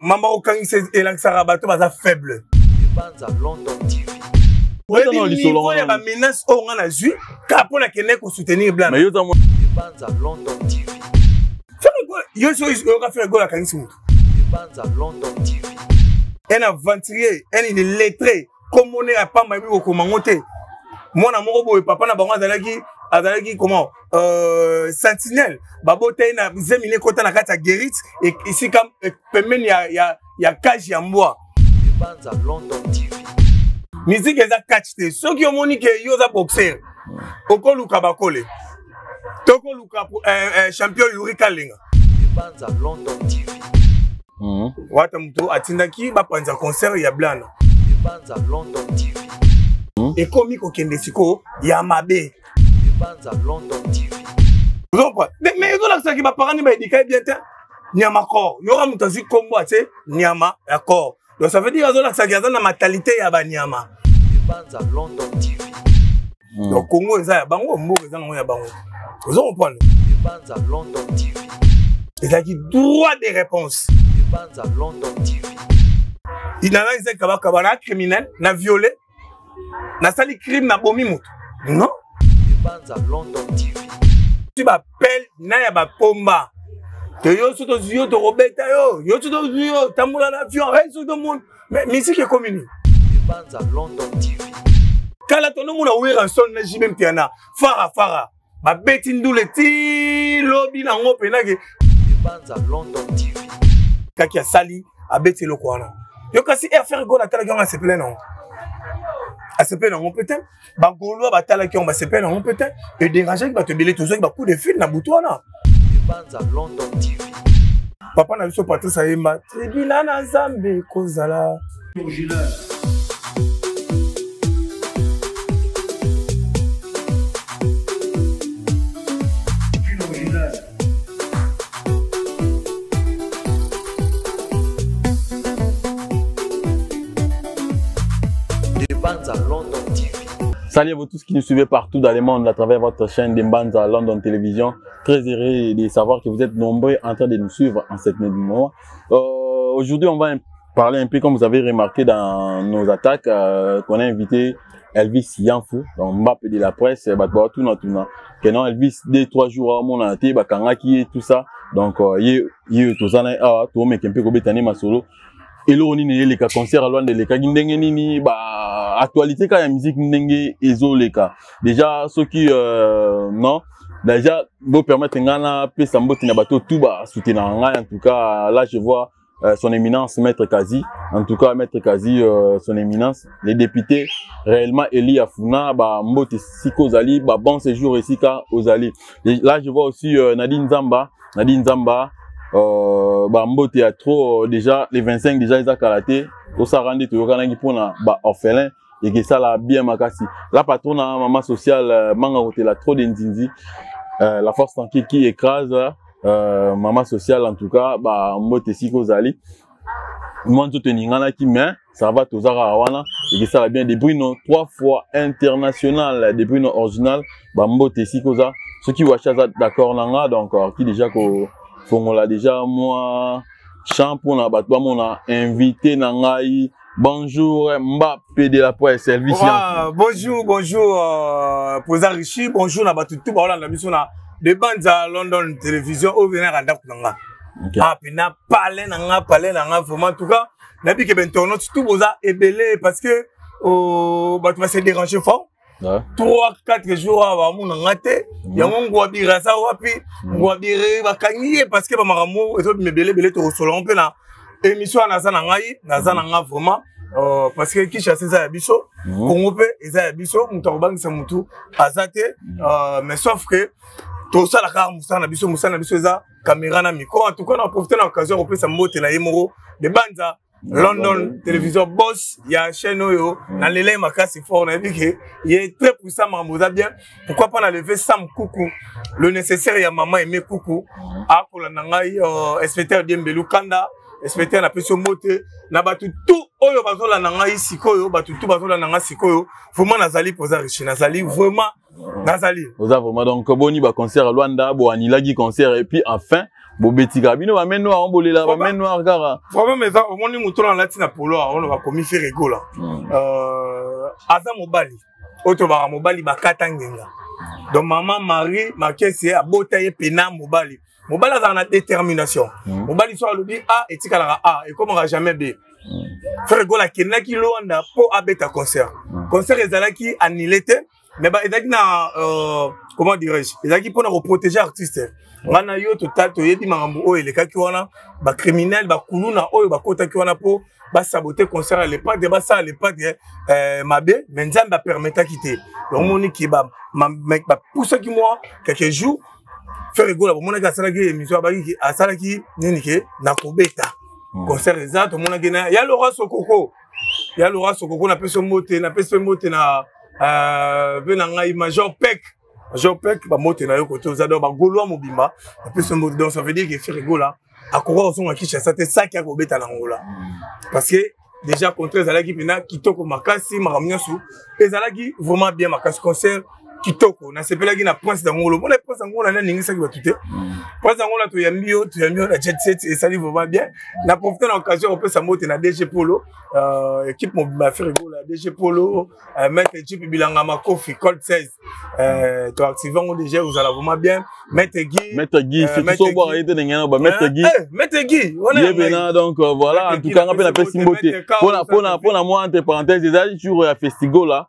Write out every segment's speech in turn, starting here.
Mama okangisa elakisaka bato baza faible. Banza London TV. Oyebi niveau ya bamenace oyo nga nazwi kaka mpo nakende kosoutenir blana. Banza London TV. Yo soki oyoka Ferre Gola akangisi moto. Banza London TV. Un aventurier, un illettré, kombo ne ya pamba yebi kokoma ngo te. Mwana moko boye papa na bango azalaki azalaki comment euh, sentinelle babota ye na zemi ne ekota na kati ya guérite esika pembeni ya, ya, ya cage ya mbwa. Banza London TV. Musique eza catch te. Soki omoni ke yo oza boxer, okoluka bakole. Tokoluka eh, eh, champion Yuri Kalenga. Banza London TV. Wata moto atindaki bapanza concert ya Blana. Banza London TV. Ekomi kokende sikoyo ya mabe. Banza London TV. Ozompa mais ezolakisaki baparent ni baedika ye bien te. Nyama corps yoka moto azwi nkombo atie nyama ya corps, donc ça veut dire azolakisaki aza na mentalité ya banyama. Banza London TV. Donc Congo eza ya bango, mboka eza nango ya bango. Ozo comprendre? Banza London TV. Ezalaki droit de réponse. Banza London TV. Inana eza kabakaba na criminel, na violé, nasali crime, nabomi moto. Non. Banza London TV. Tu bapele na ya bapomba te yo so tozwi yo tokobeta yo, yo so tozwi yo tambola na avion hey, so tomona mais musique ekomi nini? Banza London TV. Kala tonomona Werrason na JB Mpiana fara fara babeti ndule ti lobi nango mpenake. Banza London TV. Kaki asali abeti eloko wana yo kasi Air Ferre Gola atalaki yango asepele nango, asepele nango mpe te. Bagaulois batalaki yango basepele nango mpe te, ederangeaki bato ebele, tozwaki bacoup de fil na butu wana. Banza London TV. Papa na biso Patrice ayemba tribunal na Nzambe kozala. Banza London TV. Salut à vous tous qui nous suivez partout dans le monde à travers votre chaîne de Mbanza London Télévision. Très heureux de savoir que vous êtes nombreux en train de nous suivre en cette moment. Aujourd'hui, on va parler un peu, comme vous avez remarqué dans nos attaques, qu'on a invité Elvis Yanfou, donc Mbappé de la presse, bah, bah, tout tout que non, Elvis, 2, 3 jours, mon ante, bah, kangaki, tout ça. Donc, ye, ye, tout ça, ah, tout, mais qu'un peu, kobetane, masolo. Eloko nini eleka concert à Luanda elekaki ndenge nini, ba actualité ka ya musique ndenge ezoleka déjà soki non déjà bo permettre nga na pesa mbote na bato tout ba soutenir ngai. En tout cas là je vois son éminence Maître Kazi, en tout cas Maître Kazi, son éminence les députés réellement Eli Afuna, ba mbote siko ozali, ba bon séjour esika ozali. Là je vois aussi Nadine Nzamba, Nadine Nzamba, ba mbote ya trop, déjà les 25 déjà ils karaté osara nde toyokanaki mpona ba orphelin et que ça la bien makasi. La patronne maman sociale, manga kotela trop de nzinzi, la force tranquille qui écrase, maman sociale en tout cas ba mbote siko ozali. Moi nzoto eninganaki mais ça va tozaka wana et que ça la bien de Bruno 3 fois international de Bruno original ba mbote siko za soki wacha za d'accord nanga donc qui déjà ko fongola déjà moi champ pour na bato bamona invité na ngai. Bonjour Mbappé de la presse, Elvis Ah, Yanfou. bonjour, bonjour, Président Richie, bonjour na bato tout baola na biso na de Banza London Télévision au venir à ndako nanga. Ah, pena parler nanga, parler nanga vraiment en tout cas, na bi ke ben internaute tout boza ebelé parce que oh bato ba se déranger fort. 3 4 jours awa mona ngate, yango ngwabira sa wapi, ngwabire bakangi ye parce que ba makambo ezo mebele bele to solo mpe na émission naza na ngai, naza na nga vraiment, parce que Kinshasa eza ya biso, Congo mpe eza ya biso, moto akobangisa motu aza te, mais sauf que tosalaka kaka mosala na biso, mosala na biso eza caméra na micro. En tout cas, na profite na occasion ya kopesa mbote na ye moko de Banza London Télévision, boss ya chaîne oyo, na lele makasi fort, na yebi ke il est très puissant, makambo eza bien. Pourquoi pas na lever Sam Kuku, le nécessaire ya maman Aimé Kuku, akolanda ngai, inspecteur Diembelu Kanda, inspecteur na pesi mbote na bato tout oyo bazolanda ngai sikoyo, bato tout bazolanda ngai sikoyo, vraiment nazali poza riche, nazali vraiment nazali. Oza vraiment donc boni ba concert à Luanda, bo anilaki concert et puis enfin Bobetika bino ba main noire, bolela ba main noire kaka. Problème eza, omoni moto na alati na polo awa, bakomi Ferre Gola. Aza mobali oyo tobaka mobali bakata ngenga. Donc mama Marie Makesi abota ye pena mobali. Mobali azalaka na détermination. Mobali so alobi A, etikalaka A, ekomaka jamais B. Ferre Gola akendaki Luanda mpo abeta concert. Concert ezalaki annulé te, mais ezalaki na comment dirais-je, ezalaki mpona koprotéger artiste. Nga na yo total toyebi makambo oyo elekaki wana, bacriminel, bakuluna oyo bakotaki wana mpo basabote concert ya Le Padre, basala Le Padre mabe, mais Nzambe apermetaki te. Donc omoniki bapusaki mwa quelques jours. Ferre Gola bomonaki asalaki émission, abaki asalaki nini ke nakobeta concert. Eza tomonaki na ya Laurent Sokoko, ya Laurent Sokoko, napesi mbote, napesi mpe mbote na mpe na ngai Major Pek, Major Pek, bambote na yo kote oza. Donc bagaulois mobimba, napesi mbote. Donc ça veut dire que Ferre Gola akoka kozonga Kinshasa te saki akobeta na Ngola, parce que déjà contrat ezalaki mpena kitoko makasi, makambo nyonso ezalaki vraiment bien makasi, concert kitoko. Nasepelaki na Prince Dangolo. Mpona Prince Dangolo nde aningisaki bato te. Prince Dangolo, toyambi yo, toyambi yo na Jet Set, esali vraiment bien. Na profite na occasion kopesa mbote na DG Polo, équipe mobimba ya Ferre Gola, DG Polo, maître Jip Bilanga Makofi, Colt 16, toactive yango déjà, ozala vraiment bien, maître Guy. Maître Guy, c'est tout so boire ete ndenge ba maître Guy. Maître Guy. Ye donc voilà, en tout cas nga pe napesi mbote mpona mwa entre parenthèse, eza jour ya Festigola.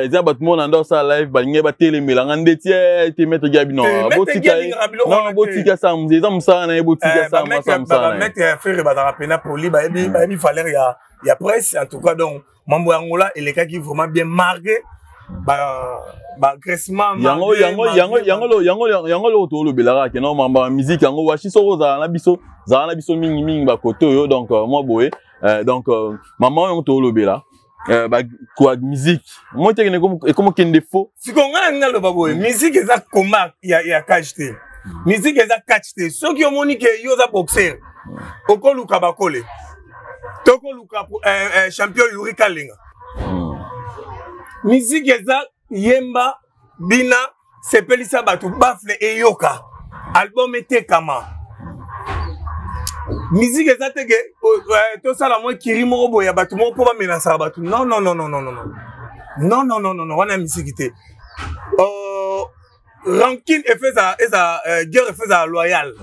Eza bato mona nde osala live, balingi batelemelanga ndeti te. Maître Guy abino, botika ye, non, botika sa, eza mosala na ye, botika sa mosala na ye. Maître ya Ferre bazalaka pena poli, bayebi valeur ya presse en tout cas. Donc mambo ya Ngola elekaki vraiment bien marqué, bagressement. Yango yango yango yango yango yango loko tolobelaka ke non, mambo ya musique yango washi, soki ozala na biso, zala na biso mingimingi bakote oyo. Donc mwa boye, donc mama oyo tolobela kwa musique moi te ekomokende faux. Sikoyo ngai nalingi naloba boye: musique eza combat ya cage te, musique eza catch te. Soki omoni ke yo oza boxer, okoluka bakole, tokoluka champion Yuri Kalenga. Musique eza yemba, bina, sepelisa bato, baffle eyoka, album etekama. Musique eza te ke tosala mwa kiri moko boye ya bato moko mpo bamenasaka bato. Non, non, non, non, non, non, non, non, non, non, non, wana musique te. Rancune efe eza guerre, efe ezala loyal.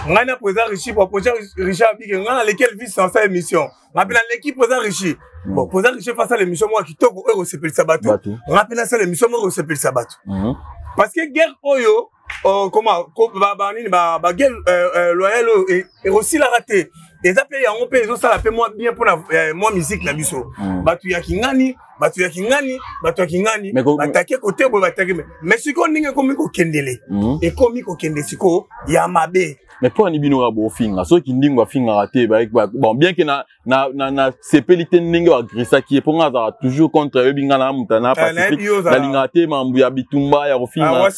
Ngai na président Richi, po président Richard abike ngai naleki Elvis na émission, nga mpe naleki président Richi. Bon, président Richi fasala émission moko ya kitoko oyo ekosepelisa bato, nga mpe nasala émission moko ekosepelisa bato, parce que guerre oyo, comment, banini, baguerre loyale oyo ekosilaka te. Eza mpe yango mpe ezosala mpe mwa bien mpona mwa musique na biso. Bato ya kingani, bato ya kingani, bato ya kingani batake kote boye, batake. Mais sikoyo ndenge ekomi kokendele, ekomi kokende sikoyo ya mabe. Mais mpo ani bino kaka bofinga? Soki ndingo afingaka te, bon, bien que na sepeli te ndenge bagressaki ye, mpo nga azalaka toujours contre. Oyebi nga na moto na Pacifique, nalingaka te mambo ya bitumba ya kofinga.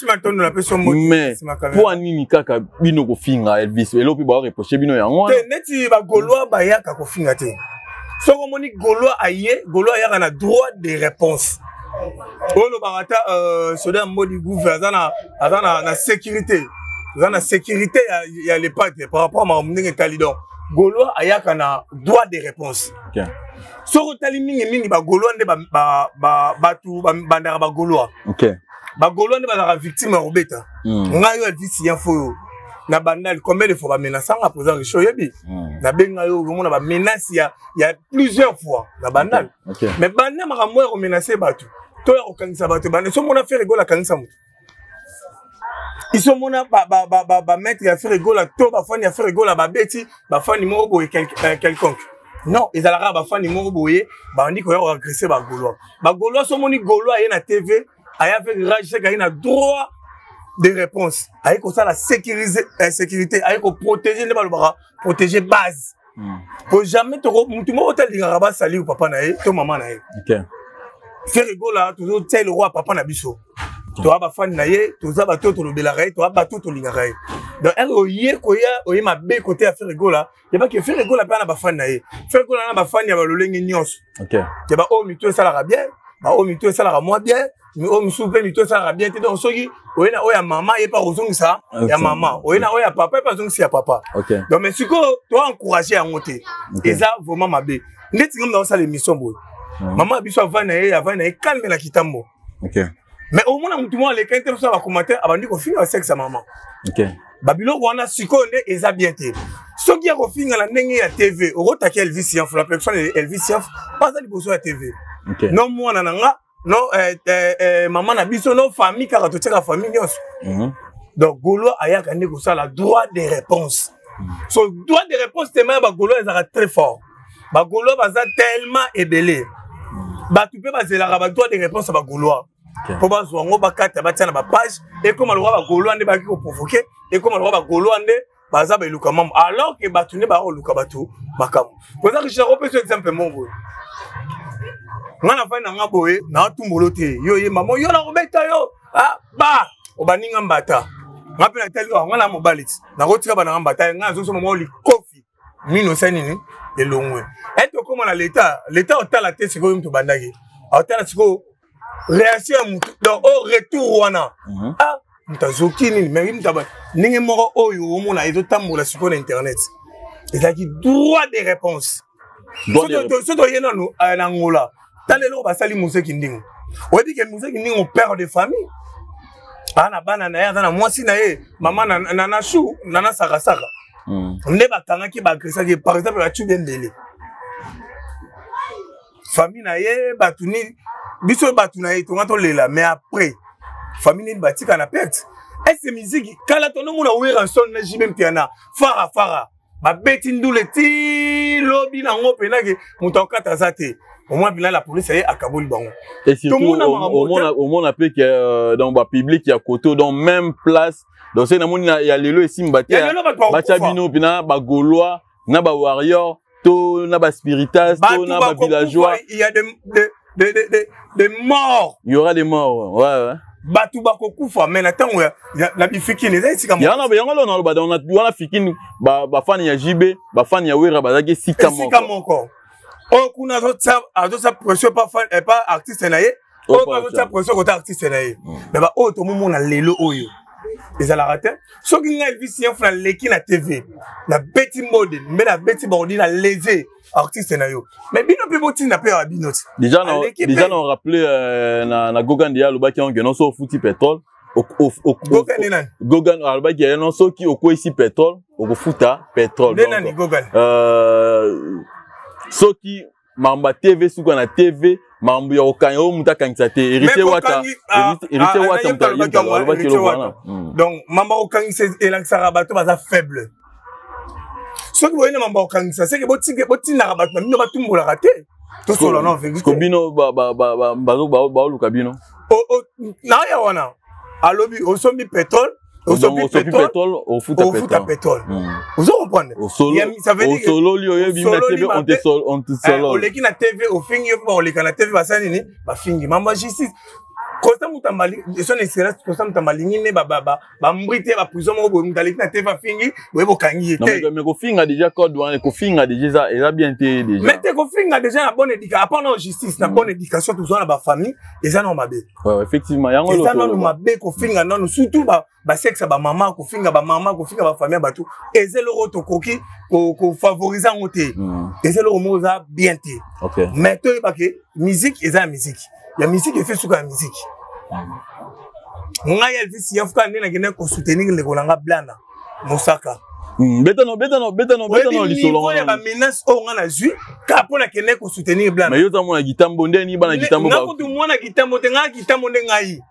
Mais mpo anini kaka bino kofinga Elvis? Eloko mpe baoreproche bino yango wana. Neti bagaulois bayaka kofinga te. Soki omoni Gaulois aye, Gaulois ayaka na droit de réponse. Oyo olobaka ata soda ya mbodi gouve aza na sécurité, aza na sécurité ya Le Padre par rapport à makambo ndenge etali. Donc Gaulois ayaka na droit de réponse. Soki otali mingimingi, bagaulois nde bato bandaka, bagaulois. Bagaulois nde bazalaka victime ya kobeta. Ngai oyo Elvis Yanfo oyo na Bandali, combien de fois bamenaçanga président Richi? Oyebi, nabenga yo, omona bamenace ya plusieurs fois na Bandali. Mais banda makambo ya komenace bato to ya kokangisa bato, banda so omona Ferre Gola akangisa moto, isomona bamaître ya Ferre Gola to bafani ya Ferre Gola babeti bafani moko boye quelconque. Non, ezalaka bafani moko boye bandi koya koagresse bagaulois. Bagaulois, so omoni Gaulois aye na TV, aya avec rage, seke aye na droit de réponse, aye kosala sécurité, aye koprotéger, nde balobaka protéger base. Po jamais toko mutu moko te alingaka basali papa na ye to mama na ye. Ferre Gola, tozotia le roi papa na biso, toza bafani na ye, toza bato oyo tolobelaka ye, toza bato oyo tolingaka ye. Donc ere oye koya oye mabe kote ya Ferre Gola, yebaki Ferre Gola mpe na bafani na ye. Ferre Gola na bafani ya balolenge nyonso, ya baoyo mito esalaka bien. Baoyo mito esalaka mwa bien, oyo mosusu mpe mito esalaka bien te. Donc soki oye na oyo ya mama, ye mpe akozongisa ya mama, oye na oyo ya papa, ye mpe azongisa ya papa. Donc mais sikoyo toencourage yango te, eza vraiment mabe. Ndeti ngai naosala émission boye, mama biso avandi na ye, avandi na ye calme na kitambo, mais omona motu moko alekani te, mosala bacommentaire, abandi kofinga basexe ya mama. Babiloko wana sikoyo nde eza bien te. Soki ya kofinga na ndenge ya TV, okotaki Elvis Yanf, la personne Elvis Yanf aza liboso ya TV. No mwana na nga, no mama na biso, no famille, kaka totiaka famille nyonso. Donc Gaulois ayaka nde kosala droit de réponse. So droit de réponse tema ya bagaulois ezalaka très fort. Bagaulois baza tellement ebele, bato mpe bazelaka badroit de réponse ya bagaulois mpo bazwa yango, bakata, batia na bapage, ekóma lokwa bagaulois nde bayaki koprovoke, ekóma lokwa bagaulois nde baza baeluka mambo, alors ke bato nde bakoluka bato makambo. Koza Richard, opesa exemple moko boye: nga nafandi na nga boye, naatumbolo te, yo ye mama yo, nakobeta yo. Ah, ba obandi nga mbata, nga mpe natali nga na mobali ti nakotika bana nga mbata, nga nazosoma mwa likofi mino osali nini, elongwe. Ete okóma na leta, leta otala te sikoyo moto obandaki, aotala sikoyo réaction ya motu. Donc oyo retour wana, ah, moto azoki nini, mais moto ndenge moko oyo omona ezotambola sikoyo na internet ezalaki droit de réponse. Soki toye nanu na Ngola, tala eloko basali Moseki Ndingo. Oyebi ke Moseki Ndingo, père de famille, aza na bana na ye, aza na mwasi na ye, mama Nana Shu, Nana Sakasaka. Nde bakangaki, baagresaki, par exemple bacubi mbele famille na ye, bato nini, biso bato na ye tonga tolela. Mais après, famille nini batika na perte? Ese miziki kala tonomona Werrason na JB Mpiana, fara fara, babeti ndule ti lobi nango mpenake moto akokata aza te. Omona mpena la police aye, akaboli bango. Et surtout omona mpe ke donc bapublic ya koto, donc même place. Donc soki namoni ya lelo esimba te, batya bino mpena bagaulois na bawarrior to na baspiritas to na bavillageois. Il y a des morts. Il y aura des morts, ouais. Bato bakokufa, mais na ntango na bifikini eza esika yango lo naloba. Donc wana fikini, bafani ya JB, bafani ya Wera bazalaki esika moko. Esika moko. Oyo kuna azotia pression pa artiste na ye, oyo mpe azotia pression kota artiste na ye. Mais baoyo tomomona lelo oyo ezalaka te. Soki ngai Elvis Yanfu naleki na TV, nabeti mbode mbe, nabeti bordi, na lese artiste na yo, mais bino mpe botinda mpe ya bino ti. Déjà na rappelé na Gogan deya alobaki yango non, so ofuti pétrole. Gogan nde nani? Gogan alobaki ye non, soki okweyisi pétrole, okofuta pétrole. Nde nani Gogan? Soki makambo ya TV, suka na TV, makambo ya kokanga oyo moto akangisa te, Héritier Wata, Héritier Wata moto alobaki eloko wana. Donc mambo ya kokangisa elakisaka bato baza faible. Soki boye na mambo ya kokangisa, seke botindaka bato na bino batumbolaka te. Tosola na vérité. Bino baoluka bino. Naya wana alobi osombi pétrole. Osombi pétrole, ofuta pétrole. Ozo comprendre? Osololi, oyebi na TV, on te solole. Oleki na TV, ofingi, yo mpe bakoleka na TV, basali nini, bafingi. Mambo ya justice, Constant Mutamba, son excellence Constant Mutamba alingi nde bambri te, baprison moko boye. Moto aleki na TV, afingi boye, bokangi ye te. Mais kofinga déjà, code wana, kofinga déjà eza bien te déjà. Mais te, kofinga déjà na bonne éducation, apart na justice, na bonne éducation tozwa na bafamille, eza nano mabe. Ouais, effectivement, yango. Eza nano mabe kofinga nano, surtout basexe ya bamama, kofinga bamama, kofinga bafamille ya bato, eza eloko oyo tokoki kofavorize yango te. Eza eloko moko eza bien te. Mais toyebake musique eza ya musique, ya musique efe suka ya musique. Ngai Elvis Yafuka nde nakende kosoutenir ndeko na nga Blana Mosaka. Betano, betano, betano, betano lisolo ya bamenace oyo nga nazwi kaka mpo nakende kosoutenir Blana. Mais yo oza mwana Kitambo, nde nini bana Kitambo? Nga kutu mwana Kitambo te, nga Kitambo nde ngai.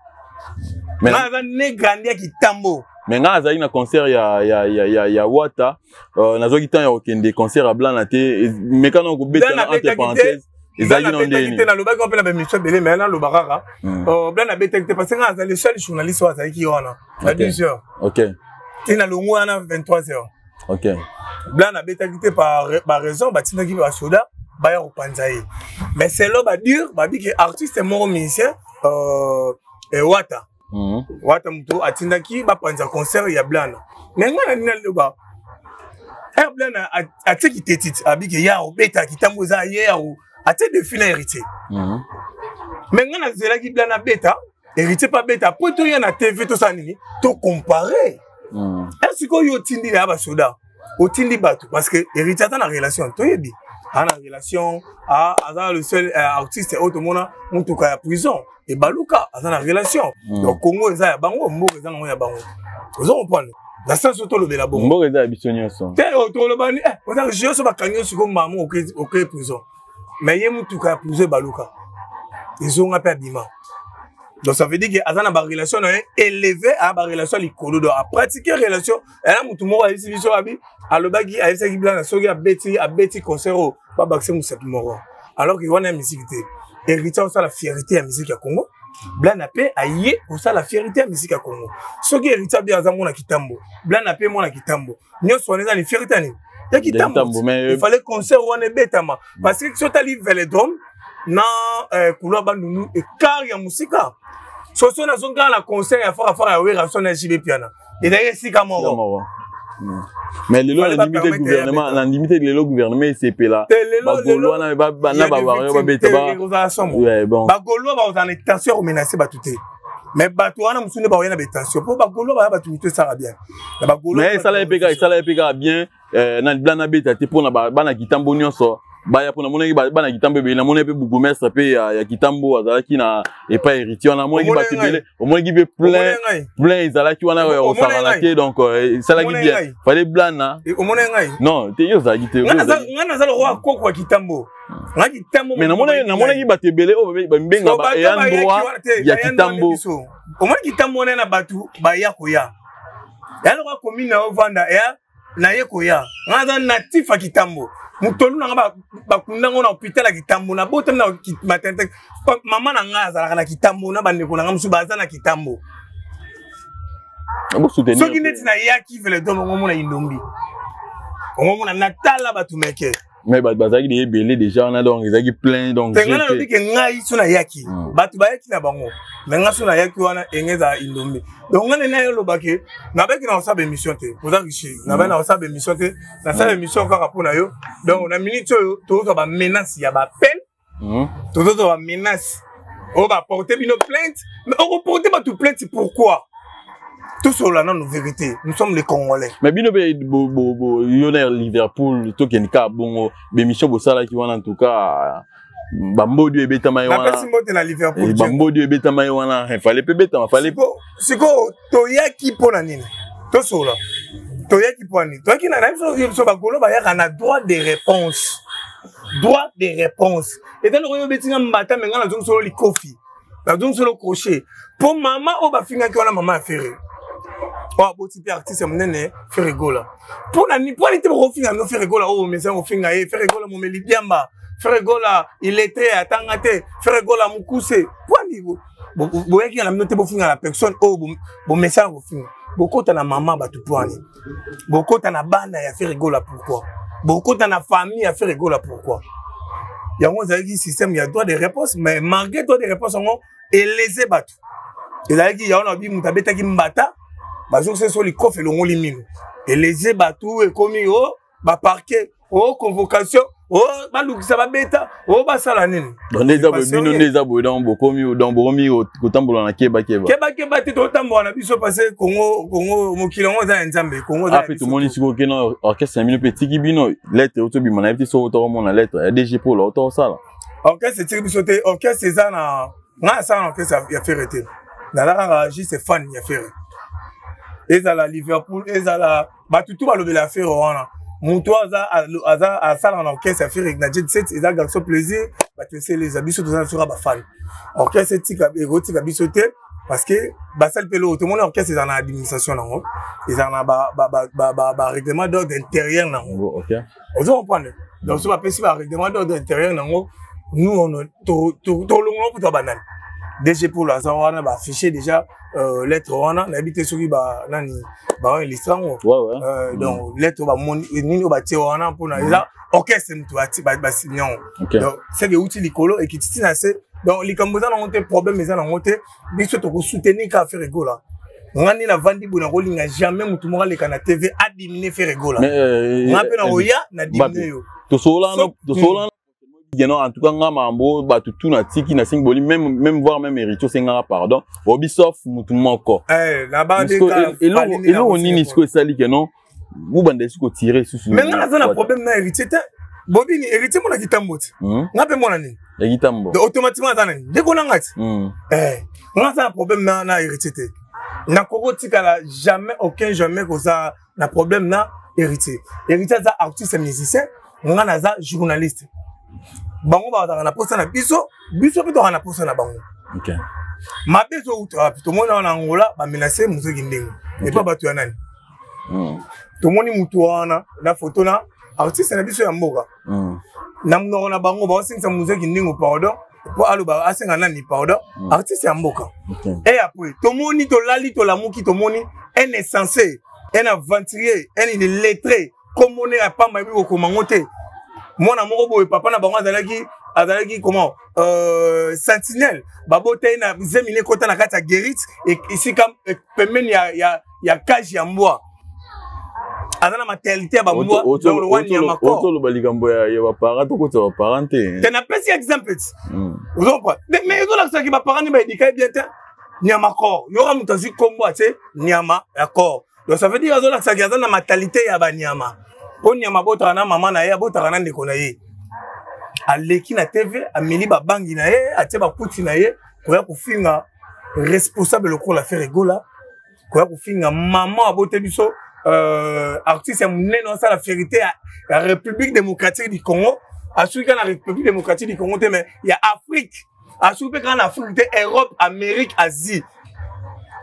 Nga aza ne grandi ya Kitambo. Mais nga azalaki na concert ya Wata, nazwaki temps ya kokende concert ya Blana te. Mekana kobeta na entre parenthèse, ezalaki na ndeni te. Nalobaki mpe na bamission ebele, mais naloba kaka Blana abetaki te, parce que nga azali le seul journaliste oyo azalaki wana na 10 heures te, na longo wana 23 heures. Blana abetaki te par raison batindaki basoda baya kopanza ye. Mais selo badure babiki artiste moko musicien, Wata. Wata moto atindaki bapanza concert ya Blana. Mais ngai na nini naloba, r Blana atieki te titi abiki ya obetaki ntango eza ye ya atie défi na Héritier. Mais ngai nazelaki Blana abeta, Héritier mpe abeta, po toya na TV, tosala nini, tocompare. Sikoyo otindi na ya basoda, otindi bato, parce que Héritier aza na relation, toyebi aza na relation, aza le seul artiste oyo tomona motuka ya prison ebaluka, aza na relation. Donc Congo eza ya bango, mboka eza nango ya bango, ozo comprendre na sens oyo tolobela bongo. Mboka eza ya biso nyonso. Te, toloba ni oza nyonso, bakangi yo sikoyo mama, oke prison, mais ye motuka ya prison ebaluka, ezonga mpe abima. Donc ça veut dire que aza na barelation na ye élevé, aya barelation ya likolo, donc apratique relation aya. Motu moko ayebisi biso, abi alobaki, ayebisaki Blana soki abeti concert oyo, babakise mosapi moko, alors que wana ya musique te. Héritier osala fierté ya musique ya Congo, Blana mpe aye kosala fierté ya musique ya Congo. Soki Héritier abi aza mwana Kitambo, Blana mpe mwana Kitambo, nyonso wana eza ni fierté ya nini? Ya Kitambo. Il fallait concert wana ebetama, parce que soki otali Velodrome na couloir Bandundu, écart ya mosika. Soso nazongi kaka na concert ya farafara ya Wera na JB Piana, ezalaki esika moko. Mais lelo nandimi te gouvernement, nandimi te lelo gouvernement esepela. Bagaulois wana na bawario babeta. Bagaulois bakozala na intention ya komenacer bato te, mais bato wana mosusu nde bakoya na baintention, mpo bagaulois baya bato mito esaka bien na bagaulois. Mais esala ye mpe kaka bien na Blana abeta te, mpona bana Kitambo nyonso baya, mpo namonaki bana Kitambo ebele, namonaki mpe bourgmestre mpe ya Kitambo azalaki na epai Héritier wana, namonaki bato ebele, omonaki mpe plein plein ezalaki wana ya kosakana te. Donc esalaki bien, fallait Blana. Omona ngai? Non te, yo ozalaki te. Ngai naza lokola koko ya Kitambo, ngai Kitambo. Mais namonaki bato ebele oyo bambenga baeya droit ya Kitambo. Omoni Kitambo wana na bato baya koya, eya lokola commune na ovanda, eya naye koya. Ngai aza natif ya Kitambo, motolu na nga bakunda ngo na hôpital ya Kitambo, nabotami na maternité, mama na ngai azalaka na Kitambo, na bandeko na ngai mosusu baza na Kitambo. Soki neti nayaki Velodrome, ongomona Indombi, ongomona natala bato meke. Mais bato bazalaki de ebele déjà wana, donc ezalaki plein, donc te, ngai nalobi ke ngai so nayaki, bato bayaki na bango, mais ngai so nayaki wana, enge ezala Indombi. Donc ngai nene ayoloba ke nabaki na kosala baémission te, oza riche, nabaki na kosala baémission te, nasala émission kaka mpo na yo. Donc na minute oyo tozozwa bamenace ya bapene, tozozwa bamenace oyo baporte bino plainte. Mais okoporte bato plainte pourquoi? Tosolola nano vérité, nous sommes les Congolais. Mais bino mpe yo na Liverpool, tokende kaka bongo, bémission bosalaki wana, en tout cas bambodi oyo ebetama ye wana. Napesi mbote na Liverpool. Bambodi oyo ebetama ye wana, fallait mpe betama, fallait. Sikoyo toyaki mpo na nini? Tosolola, toyaki mpo na nini? Toyaki na biso, bagaulois bayaka na droit de réponse. Droit de réponse eza loko oyo obetinga mbata, me ngai nazongi solo likofi, nazongi solo crochet, mpo mama oyo bafingaki wana, mama ya Ferre oyo aboti mpe artiste ya monene Ferre Gola, mpo na nini? Mpo nini te bokofinga no Ferre Gola oyo omesana kofinga ye? Ferre Gola momeli diamba, Ferre Gola illettré, atanga te, Ferre Gola mokuse. Mpo nini boyaki na bino te bofinga na personne oyo bomesana kofinga? Bokota na mama bato mpo nini? Bokota na bana ya Ferre Gola pourquoi? Bokota na famille ya Ferre Gola pourquoi? Yango ezalaki système ya droit de réponse, mais malgré droit de réponse yango elese bato, ezalaki yango na bi moto abetaki mbata, bazokisa so likofi elongoli mino, elese bato, ekomi o baparquet, o convocation, o balukisa babeta, o basala nini. Donc nde eza boye, bino nde eza boye, donc bokomi kotambola na keba keba. Keba keba te, totambola na biso parce que Congo, mokili yango eza ya Nzambe, Congo eza. Mpe tomoni sikoyo okende orchestre na bino mpe etiki bino, lettre otobima na yebi te soki otokomona lettre ya DG Polo otokosala. Orchestre etiki biso te, orchestre eza na ngai, asala na orchestre ya Ferre te, naza kaka juste fan ya Ferre. Ezala Liverpool, ezala bato tu balobela Ferre wana, moto aza asalaka na orchestre ya Ferre na Jet Set eza Garçon Plaisir. Bato eseleza biso, toza na soka bafan, orchestre etika, ekotika biso te, parce que basali mpe eloko. Tomoni orchestre ezala na administration nango, ezala na barèglement d'ordre intérieur nango, ozo comprendre? Donc so bapesi barèglement d'ordre intérieur nango, nous tolongola mpo to banani. DG Polo aza wana, baaffiche déjà lettre wana, nayebi te soki banani baoillustre yango. Donc lettre bamoni nini oyo batie wana mpona eza orchestre, moto basigne yango. Donc seke euti likolo, ekiti ntina se. Donc likambo eza nango te, problème eza nango te, biso tokosoutenir kaka Ferre Gola. Nga nde navandi boye, nakolinga jamais motu moko aleka na TV adiminue Ferre Gola. Nga mpe nakoya na diminue yo. Tosolana. Non, en tout cas nga mambo bato tu na tiki na singi boli, même voire même héritier osengaka pardon, obi sauf mutu moko. Eh, na ba Eloko nini sikoyo esali ke non, bobanda esi kotire lisusu? Mais nga naza na problème na héritier te. Bobini héritier mona kitambo te. Nga mpe mona nini? Ya kitambo. Donc automatiquement aza nani? Ndeko na nga ti. Eh, nga aza na problème na héritier te. Nakoki kotikala jamais, aucun jamais koza na problème na héritier. Héritier aza artiste musicien, nga naza journaliste. Bango bazalaka na posa na biso, biso mpe tozalaka na posa na bango. Mabe ezowuta wapi? Tomoni awa na Angola bamenace mozoki ndenge epa bato ya nani. Tomoni mutu wana na foto na artiste na biso ya mboka. Na monoko na bango baosengisa mozeki ndenge pardon po aloba asenga nani pardon. Artiste ya mboka. Et après tomoni, tolali, tolamuki, tomoni un insensé, un aventurier, un illettré, komone ya pamba, yebi kokoma ngo te, mwana moko boye, papa na bango azalaki comment, sentinelle, babota ye na zemi ne ekota na kati ya guérite, esika pembeni ya cage ya mbwa. Aza na maternité ya bambwa. Otoloba likambo ya baparent, tokotisa baparent te. Te, napesi exemple ti ozocomprendre, mais ezolakisaki baparent nde baéduquer ye bien te. Nyama corps, yoka moto azwi nkombo atie nyama ya corps. Donc ça veut dire azolakisaki aza na mentalité ya banyama, mpo nyama abotaka na mama na ye, abotaka na ndeko na ye. Aleki na TV, ameli babangi na ye, atie bakuti na ye, koya kofinga responsable lokola Ferre Gola, koya kofinga mama abote biso, artiste ya monene, asala fierté ya République démocratique du Congo. Asuki kaka na République démocratique du Congo te, mais ya Afrique. Asuki mpe kaka na Afrique te, Europe, Amérique, Asie.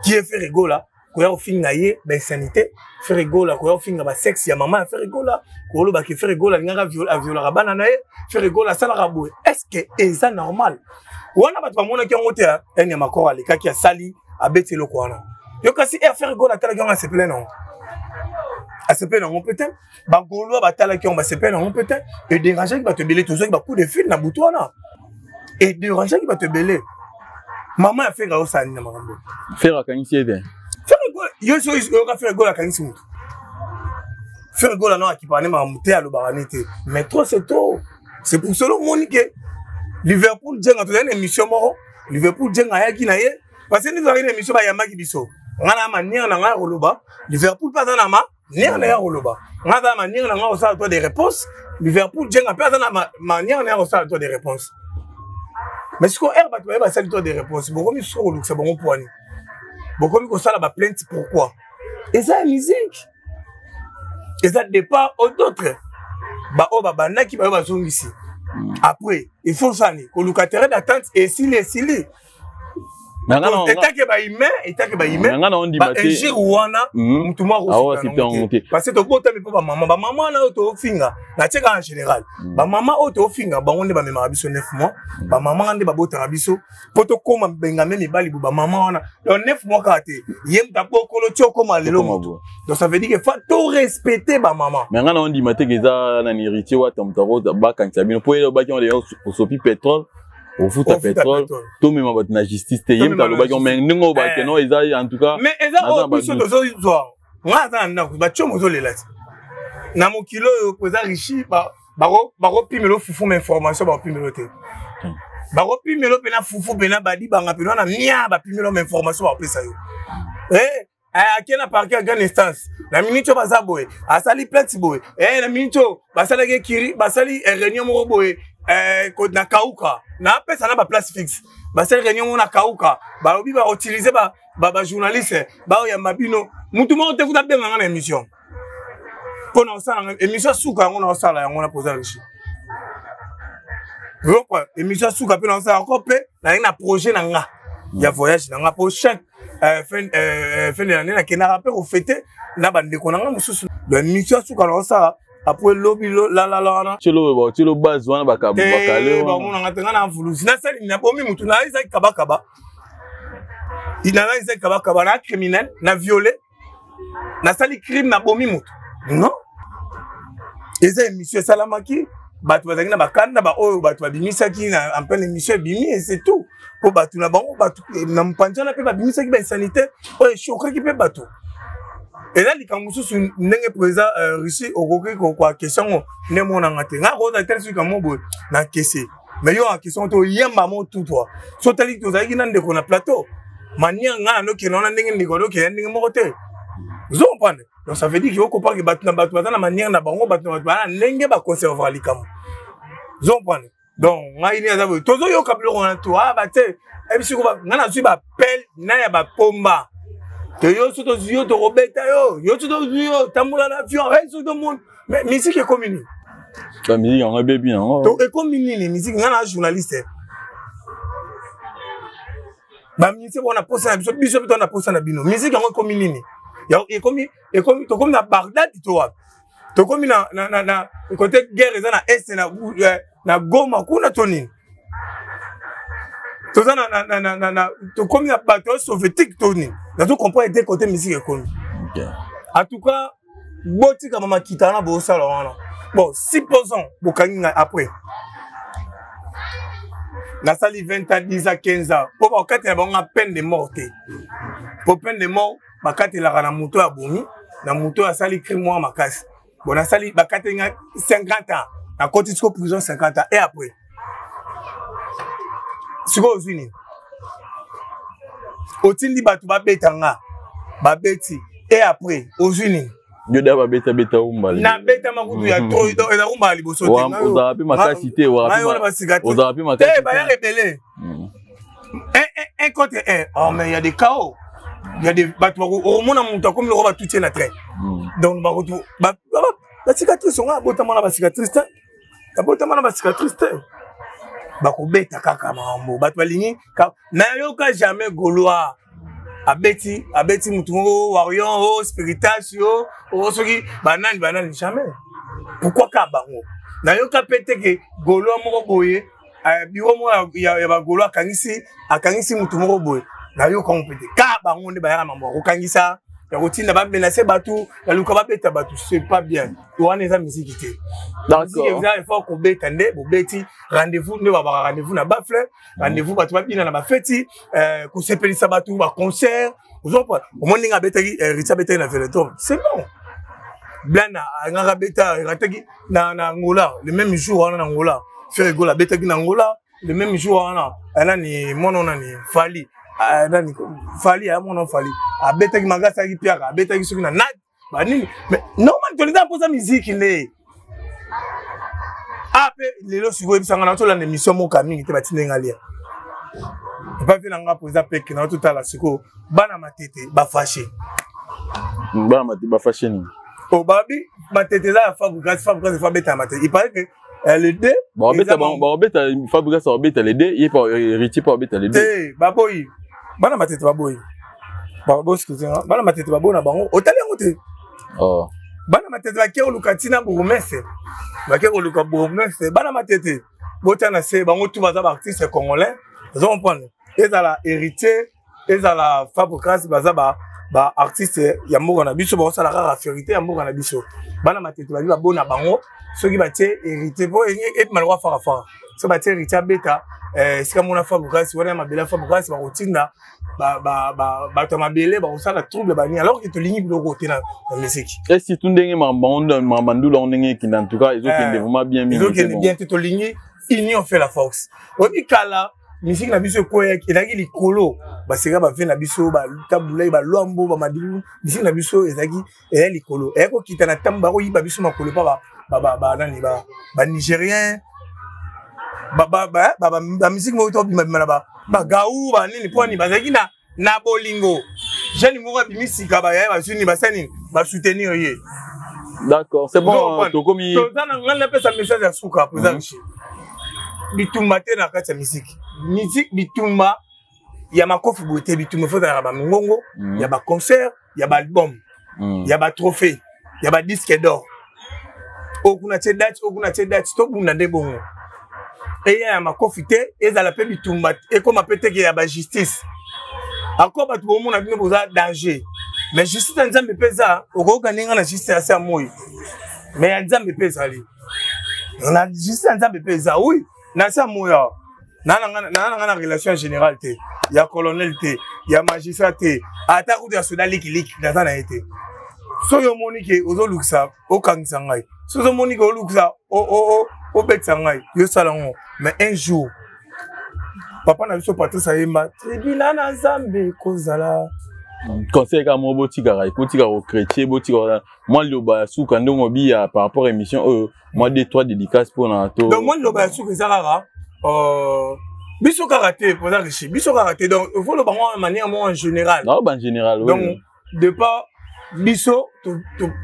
Qui est Ferre Gola koya kofinga ye bainsanité? Ferre Gola koya kofinga basexe ya mama ya Ferre Gola, kolobaki Ferre Gola alingaka aviolaka bana na ye, Ferre Gola asalaka boye. Est ce que eza normal wana? Bato bamonaki yango te. Ene makoro alekaki, asali, abeti eloko wana yo. Kasi air Ferre Gola atalaki yango, asepele nango, asepele nango mpe te. Bagaulois batalaki yango, basepele nango mpe te. Edérangeaki bato ebele. Tozwaki bacoup de fil na butu wana, edérangeaki bato ebele. Mama ya Ferre ayosala nini na makambo? Ferre akangisi ye te. Yo so oyoka Ferre Gola akangisi motu? Ferre Gola no akipaka ne makambo te, alobaka ne te, mais trop c'est trop. C'est pour cela omoni ke Liverpool Jenga, tozali na émission moko, Liverpool Jenga ayaki na ye, parce que nde tozalaki na émission, bayambaki biso. Nga na manière na ngai ya koloba, Liverpool mpe aza na manière na ye ya koloba. Nga aza na manière na ngai kosala droit de réponse, Liverpool Jenga mpe aza na manière na ye kosala droit de réponse. Mais sikoyo ere bato baye basali droit de réponse, bokomi sikoyo kolukisa bango poani, bokomi kosala baplainte. Pourquoi? Eza ya musique, eza départ au d'autres baoyo babandaki, baoyo bazongisi. Après il faut sani koluka terrain d'attente. Esili, esili. Etake bahumain, etake bahumain, bainjure wana, mutu moko akofuta te, parce que tobotami mpo bamama, bamama wana oyo tofinga, natieka en général, bamama oyo tofinga, bango nde bamemaka biso 9 mois, bamama nde babotaka biso mpo tokóma bengame mibali bo. Bamama wana, donc 9 mois kaka te, ye moto abokolo ti okóma lelo moto. Donc ça veut dire que faut torespecte bamama. Mais nga na ondima te ke eza na héritier Wata moto ako bakangisa bino, mpo ye alobaki ngo osopi pétrole, ofuta pétrole, tomema bato na justice te. Ye moto alobaki, mais ndenge oyo bakeno eza, en tout cas. Mais eza oyo biso tozozwa. Nga aza na ndako, batiomo ozolela ti na mokili oyo eza richi, bakopimela fufu, ma information bakopimela te. Bakopimela mpena fufu, mpena badibanga mpena wana mia, bapimela ma information bakopesa yo. Ake na parquet ya grande instance, na minute oyo baza boye, asali plainte boye. Na minute oyo basalaki ekiri, basali réunion moko boye na Kauka, napesa na baplace fixe, basali réunion moko na Kauka, balobi bautilize bajournaliste, baoyamba bino. Mutu moko te kuta abenganga na émission mpo na kosala émission suka yango, na kosala yango na poza riche. Émission suka mpe na kosala yango mpe nalingi na projet na nga ya voyage na nga, mpo chaque fin de l'année nakendaka mpe kofêter na bandeko na nga mosusu. Donc émission suka na kosala après lobi lalala wana. Tielo base wana bakale. Bamonanga te. Nga na mvuluzi nasali, nabomi mutu, naezaki kabakaba, naza ezaki kabakaba na criminel, na violé, nasali crime, nabomi moto? Non, eza émission esalamaki, bato bazalaki na bakanda, baoyo bato babimisaki na en pleine émission ebimi, et c'est tout. Mpo bato na bango, bato na mopanzi wana mpe babimisaki bainsanité oyo eshokaki mpe bato. Eza likambo mosusu ndenge président Russie okoki kokwa question ngo nde monanga te. Nga kozala tali soki kamo boye na kese. Mais yo en question to yemba mo tout toi. So tali tozalaki na ndeko na plateau. Manière nga nokende wana ndenge ndeko nokende ndenge moko te. Ozo comprendre? Donc ça veut dire que okopa ke bato na bato baza na manière na bango, bato na bato baza na ndenge baconservera likambo. Ozo comprendre? Donc ngai nde aza boye, tozoyoka biloko wana to ah bate ebisi ko ngai nazwi bapele na ya bapomba te, yo so tozwi yo, tokobeta yo, yo so tozwi yo, tambola na avion hey, so tomoni. Mais musique ekomi nini? Musique yango ebebi yango. To ekomi nini musique? Ngai na journaliste, bamusicien bona posa na biso, biso mpe tona posa na bino. Musique yango ekomi nini? Ekomi ekomi tokomi na Bagdad to wapi? Tokomi na côté guerre eza na est na Goma kuna to nini? Toza na tokomi na bato soviétique to nini? Nazo comprendre te côté musique ekomi. En tout cas, botikama makita wana bosala wana. Bon, supposons bokangi ngai, après nasali 20 ans, 10 ans, 15 ans, mpo bakatela bango nga peine de mort te, mpo peine de mort bakatelaka na moto ya bomi, na moto oyo asali crime mwa makasi. Bon, nasali, bakateli nga 50 ans, nakoti siko prison 50 ans, et après sikoyo ozwi nini? Otindi bato babeta nga, babeti, et après ozwi nini? Yo da babeta beta umbala. Nabeta makutu ya trop, eza kumbala liboso te. Ozala mpe makasi te. Wana basika ozala mpe makasi te, bayaka ebele, un contre un. Oh, mais il y a des chaos, il y a des bato, okomona moto akomi lokola batuti ye na train. Donc bakotu bacicatrice onga abotama na bacicatrice te, abotama na bacicatrice te, bakobeta kaka makambo bato balingi. Nayoka jamais Gaulois abeti abeti mutu moko, warrior o spiritas yo o soki banani banani, jamais. Pourquoi ka bango? Nayoka mpe te ke Gaulois moko boye, bureau moko ya bagaulois akangisi akangisi mutu moko boye. Nayoka ngo mpe te. Ka bango nde bayaka mambo ya kokangisa, ya kotinda bamenace bato, ya luka babeta bato. C'est pas bien, wana eza misiki te. Misiki eza il faut kobeta nde bobeti rendez-vous, nde babaka rendez-vous na bafle, rendez-vous bato babina na bafeti, kosepelisa bato, baconcert. Ozompa omoni ndenge abetaki, Richi abetaki na Vélodrome, c'est bon. Blana angaka abeta, erataki na Angola le même jour wana. Na Angola, Ferre Gola abetaki na Angola le même jour wana. Nani mwana nani, Fally, nani Fally aya mwana Fally abetaki makasi, ayaki piaka, abetaki soki na nat banini. Mais normal, tolinga mposa miziki nde a mpe lelo. Sikoyo oyebisanga na tolanda émission moka mingi te, batindi nga lia epai mpe na nga mpo eza peke na totala. Sikoyo bana Matete bafâché. Bana Matete bafâché nini? O babi Matete eza ya Fabregas, Fabregas efa abeta ya Matete. Il paraît que le deux babeta, babeta Fabregas, babeta le deux, ye pa Héritier pa babeta le deux. Te, baboyi, bana Matete baboyi, bosikisa bana Matete baboyi na bango, otali yango te. Oh. Bana Matete bake koluka ntina bourgmestre, bake koluka bourgmestre. Bana Matete botya na se, bango tu baza baartiste congolais, ozo comprendre? Ezala Héritier, ezala Fabregas, baza ba baartiste ya mboka na biso, baosala kaka fierté ya mboka na biso. Bana Matete babi babona bango soki batie Héritier po ebima lokwa farafara. Soki batie Héritier abeta esika mona Fabregas wana ya mabele ya Fabregas, bakotinda bato ya mabele, bakosala trouble bani, alors que tolingi biloko te na musique. Et surtout ndenge mamandula ngo ndenge ekende, en tout cas ezokende vraiment bien mingi. Ezokende bien te. Tolingi union fait la force. Oyebi kala musique na biso ekweyaki, ezalaki likolo, baseka bave na biso, batabulai, balwambo, bamadilu. Musique na biso ezalaki eya likolo, eya kokita na ntango bakoyiba biso makolo mpa banani, banigérien, bamusike moko tobimabima na bagau banini, mpo nini bazalaki na bolingo. Jeune moko abimi sika, bayaya bazwi nini, basali nini, basoutenir ye. D'accord, c'est bon, tokomi. Toza na ngai, napesa message ya suka, président Richi. Bitumba te na kati ya misiki, musique bitumba ya makofi boye te. Bitumba fo ezalaka bamingongo ya baconcert, ya baalbum, ya batrophée, ya badisque d'or. Oyo kuna tie date, oyo kuna tie date, tobunda nde bongo. Eya ya makofi te, ezala mpe bitumba ekóma mpe teke ya bajustice. Ako bato bomona bino boza danger, mais justice ya Nzambe mpe eza. Okoyoka ndenge na justice ya se ya moi, mais ya Nzambe mpe ezali. Na justice ya Nzambe mpe eza, oui. Na se ya moi awa, naa na nga na relation générale te, ya colonel te, ya magistrat te, ata kutu ya soda likiliki naza na ye te. Soki omoni ke ozolukisa okangisa ngai, soki ozomoni ke olukisa obetisa ngai, yosala yango. Mais un jour, papa na biso Patrice ayemba tribunal na Nzambe ekozala. Conseil kaka moko, botikaka, botika kochrétien, botika mwa liloba ya suka ndenge obiya par rapport à émission oyo, mwa deux trois dédicace mpona to. Donc mwa liloba ya suka eza kaka biso kaka te, mpoza riche biso kaka te. Donc il faut loba ngo manière moko en général. Naoba en général. Donc de pas biso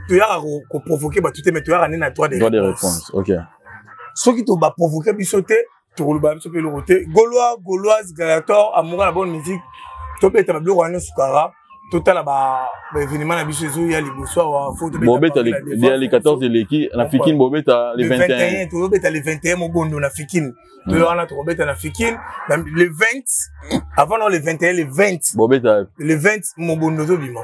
toyaka koprovoke bato te, mais toyaka nde na droit de droit de réponse. Ok. Soki tobaprovoke biso te, tokoloba biso mpe eloko te. Gaulois, Gauloise, gladiator, amoureux na bonne musique, tobeta babiloko wana nyonso kaka, totala baévénement na biso ezoya liboso awa. Fo bobeta le 14 eleki na Fikine, bobeta le 21. Tozobeta le 21 mobondo na Fikine. Toyo wana tokobeta na Fikine le 20, avant non, le 21, le 20. Bobeta le 20, mobondo tobima.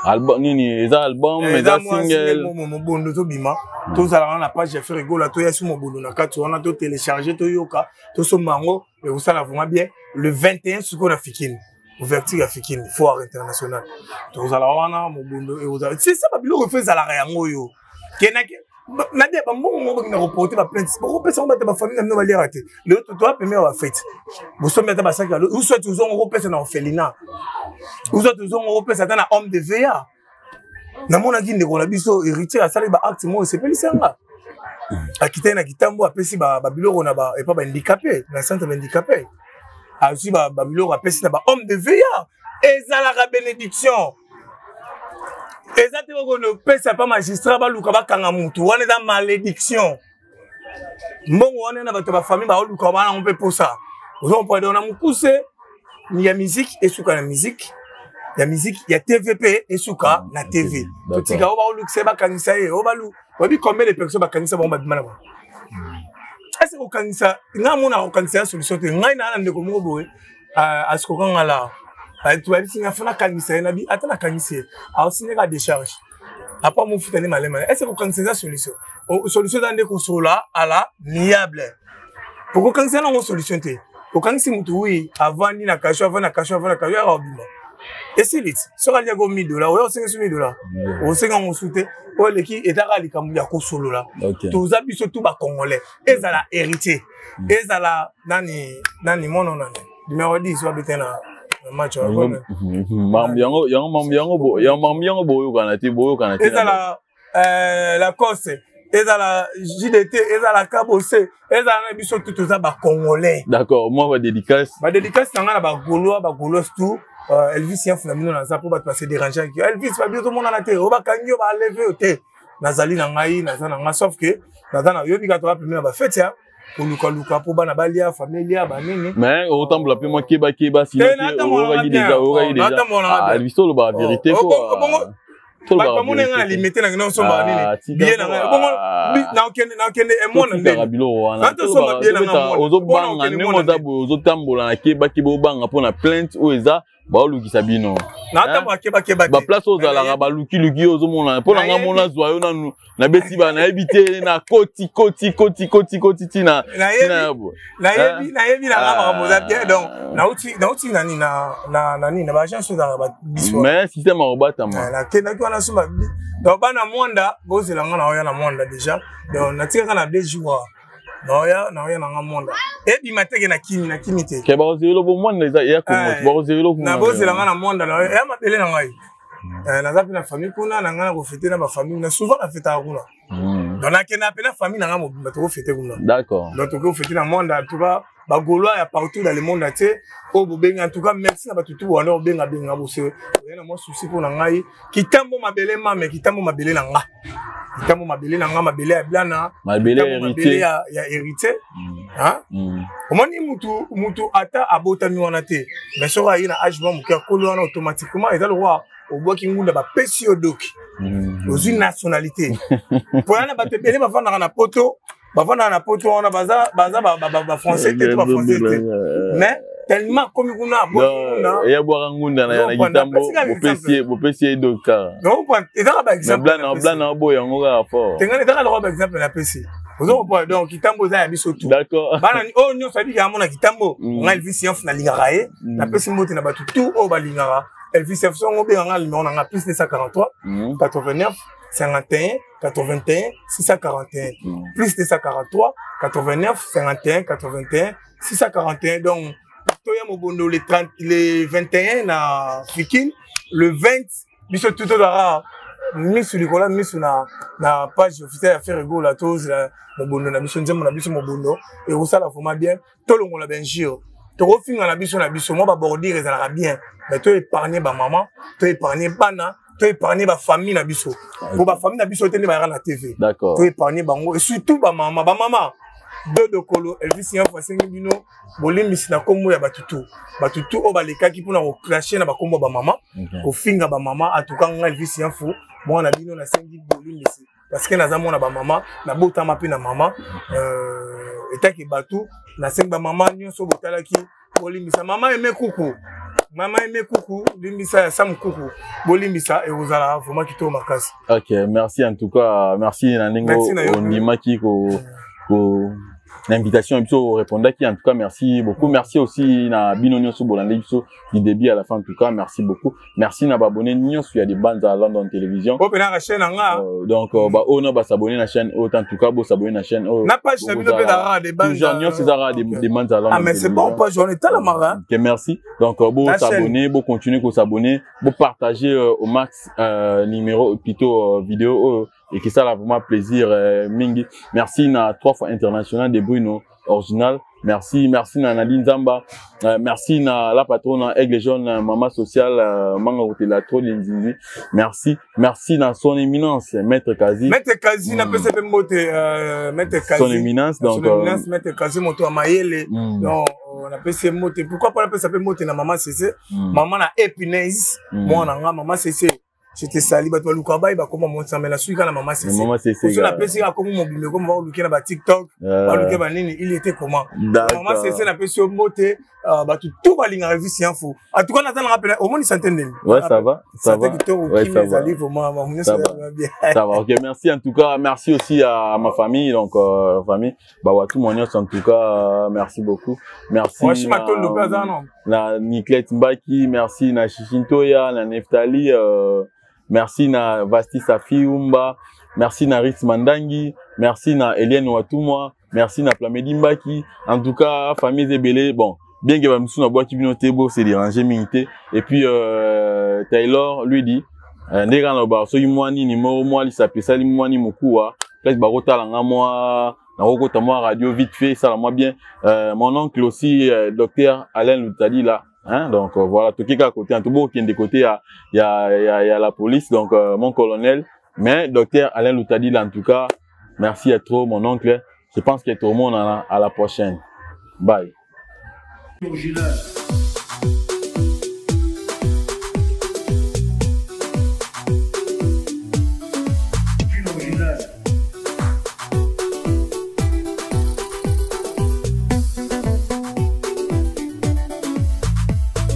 Album nini? Eza album? Eza single? Mobondo tobima, tozalaka na page ya Ferre Gola, toya su mobondo na kati wana, totélécharge, toyoka, tosomba yango, ekosala vraiment bien. Le 21 sikoyo na Fikine, ouverture ya Fikine, foire internationale, tozala wana, mobondo ekozala. C'est ça, babiloko efo ezalaka yango oyo kendaki nade bambongo moko bakenda koporte baplainte, bakopesa ngo bato, bafamille na bino baliaka te. Lelo toa pembe ya bafete, bosombi ata basaki alo, uswati ozongo kopesa na orphelinat, uswati ozongo kopesa ata na homme de va. Namonaki ndeko na biso Héritier asali baacte moko esepelisi yanga, akitaki na kitambo, apesi babiloko na epa bahandicapé, na centre bahandicapé, azwi babiloko, apesi na bahomme de va. Ezalaka bénédiction, eza te koko opesa pa magistrat baluka bakanga mutu wana, eza malédiction. Mbongo wana na bato ya bafamille baoluka bana yango mpe posa. Ozomprendre? Donc na mokuse, ya musique esuka na musique, ya musique ya TV mpe esuka na TV. Totika oyo baolukisa ye, bakangisa ye, oyo balu oyebi combien de personnes bakangisa bango, babima na bango. Ese kokangisa, ngai amona kokangisa ya solution te. Ngai naa na ndeko moko boye asikoka nga la bayebisi nga fo nakangisa ye, nabi ata nakangisi ye, aosine ka décharge apa mofuta nde malema. Ese kokangisa eza solution? Solution eza nde kosolola à l'amiable. Okokangisa nango solution te. Okangisi motu, wi, avandi na kasho, avandi na kasho, avandi na kasho, yaka obima, esili ti. Soki aliaki o 1000 dollar, oya osengi so 1000 dollar, osenga yango su te. Oyo eleki ezaka likambo ya kosolola. Toza biso tu bacongolais, ezala Héritier, ezala nani nani, mono nani, numéro 10 wabete na match. Yango yango yango, boyokana te, boyokana te. Ezala Lacoste, ezala JDT, ezala Kabose, ezala na biso tu, toza bacongolais. D'accord, moi badédicace. Badédicace na ngai na bagaulois, bagaulois tout. Elvis Yanfu na bino, naza mpo bato base dérangeaki Elvis, babino tomonana te, oyo bakangi yo, baleve yo te. Nazali na ngai, naza na ngai, sauf que naza na yobi kaka, toza pembeni na bafete ya kolukaluka mpo bana balia, famille elia, banini. Mais otambola mpe mwa kebakeba, oyokaki déjà, oyokaki déjà biso olobaka vérité. Ko bato bamoni nga na limete na ngina osomba nini biye na ngai bongo, nakende nakende emona ndenge biloko wana ozobanga ndenge oza boye, ozotambola na kebakeba, obanga mpona plainte oyo eza baolukisa bino. Natambola kebakeba. Baplace oyo ozalaka, balukiluki yo, ozomona mpo na nga mona zwa yo nanu, nabeti ba nayebi te, na koti koti koti koti koti ntina. Nayebi, nayebi na nga makambo oza bien. Donc nauti nauti nani na na nani na baagence ozalaka biso. Mais système akobatama. Nakendaki wana so. Donc bana Mwanda, bozela nga na oya na Mwanda déjà. Donc natikaka na 2 jours, naoya naoya nanga Mwanda, ebima teke na kimi, na kimi te. Ke bakozela bo Mwanda eza ya Kongo, bakozela kuna. Na bozela nga na Mwanda, na ya mabele na ngai. Naza mpe na famille kuna na ngai, na kofete na bafamille na, souvent nafetaka kuna. Donc nakenda mpe na famille na ngai mobimba, tokofete kuna. Donc tokofete na Mwanda. En tout cas, bagaulois ya partout dans le monde entier oyo bobenga, en tout cas merci na bato tu wana obengabenga, bose oya na mwa souci mpo na ngai. Kitambo mabele mame, kitambo mabele na nga, kitambo mabele na nga, mabele ya Blana. Mabele. Mabele ya Héritier. Omoni, mutu mutu ata abotami wana te, mais soki aye na age mwa moke, akoli wana, automatiquement eza lokwa obwaki ngunda, bapesi yo doki, ozwi nationalité. Mpo ya na bato ebele bavandaka na poto, bavandaka na poto wana, baza bafrançais te to bafrançais te, mais tellement akomi kuna. Eyabwaka ngunda na kitambo, bopesi ye doki kaka. Ezaka baexemple. Blana oboya yango kaka fort. Tengani, ezaka lokola baexemple napesi, ozo comprendre? Donc kitambo eza ya biso tu. Bana oyo nyonso ayebiki amona kitambo, ngai Elvis Yanfu nalingaka ye, napesi mbote na bato tu oyo balingaka. Elvis F songo benga nga numéro na nga plus 243 89 51 81 641, plus 243 89 51 81 641. Donc toya mobondo le 30, le 21 na Fikin, le 20 biso tout tozalaka misu likolo ya misu na page officielle ya Ferre Gola. Tozela mobondo na biso, nzembo na biso mobondo ekosala vraiment bien. Tolongola bainjure, tokofinga na biso mwa babordure ezalaka bien, mais to épargne bamama, to épargne bana, to épargne bafamille na biso, po bafamille na biso te nde bayaka na TV. To épargne bango et surtout bamama, bamama dodokolo. Elvis Yanfo asengi bino bolimbisi na nkombo ya batutu, batutu oyo balekaki mpona koclasher na bakombo ya bamama, kofinga bamama. Atuka nga Elvis Yanfo, mwana na bino, nasengi bolimbisi parce que naza mwana bamama, nabotama mpe na mama. Etaki bato, nasengi bamama nyonso botalaki bolimbisa. Mama Eme Kuku, mama Eme Kuku, limbisa ya Sam Kuku, bolimbisa, ekozala vraiment kitoko makasi. Ok, merci en tout cas, merci na ndenge Merci na yo. Ondimaki ko l'invitation na biso, répondaki. En tout cas, merci beaucoup. Merci aussi na bino nyonso bolandi biso du début à la fin. En tout cas, merci beaucoup. Merci na baabonné nyonso ya Libanza London Télévision. Oyo mpenaka chaîne na nga. Donc ba oyo na bas'abonner na chaîne oyo, en tout cas bos'abonner na chaîne oyo. Na page na bino mpe ezalaka de Toujours nyonso ezalaka de Banza London Ah, mais c'est bon, page wana etalamaka. Ok, merci. Donc, bon, La chaîne. S'abonner, bon, continuer qu'on s'abonner, bon, partager au max numéro, plutôt vidéo, et que ça a vraiment plaisir, mingi. Merci na trois fois international de Bruno original. Merci, merci na Nadine Zamba. Merci na la patronne Aigle Jaune, Maman Sociale, Manga Rotela, trop d'Inzinzi. Merci, merci na son éminence, Maître Kazi. Maître Kazi, napesa mpe mbote, Maître Kazi. Son éminence, donc, Son éminence Maître Kazi, moto ya mayele. Donc napesi ye mbote. Pourquoi pas napesa mpe mbote na mama Sese, mama na Epines, mwana nga mama Sese, je te sali. Bato baluka bai bakoma monsame na suki kaka na mama Sese. Maman Sese. Oso napesi kaka komo mobimba ekoma, baluke na baTikTok, baluke banini, il était comment. Mama Sese, napesi yo mbote. Bato tout balingaka Elvis Yanfo. En tout cas naza nanga pena omoni sante ndeni. Ouais, ça va, ça Santé va. kitoko. Ouais, Kimia ça va. ezali vraiment bango nyonso Ça va. eza bien. Ça va, ok, merci en tout cas. Merci aussi à ma famille, donc famille. Bah, ouais, tout mon en tout cas, merci beaucoup. Merci. Washi Matondo mpe aza no. Na Niclette Mbaki, merci na Shishintoya, na Neftali, merci na Vasti Safi Umba, merci na Ritz Mandangi, merci na Eliane Watumwa, merci na Plamedi Mbaki. En tout cas, famille Zebele, bon, bien que bamisusu na bwaki bino te, bo se déranger mingi te. Et puis Taylor lui dit ndenge kaka naloba, soki mwa nini moko mwa lisapi esali mwa nini mokuwa place, bakotala nga mwa nakokota mwa radio vite fait, esala mwa bien. Mon oncle aussi, docteur Alain Lutadi là, hein, donc voilà, toki kaka côté en tout okende côté ya la police, donc mon colonel, mais docteur Alain Lutadi là, en tout cas merci à trop mon oncle. Je pense que tout le monde à la prochaine, bye. Original. Une original.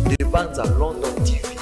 De Banza London TV.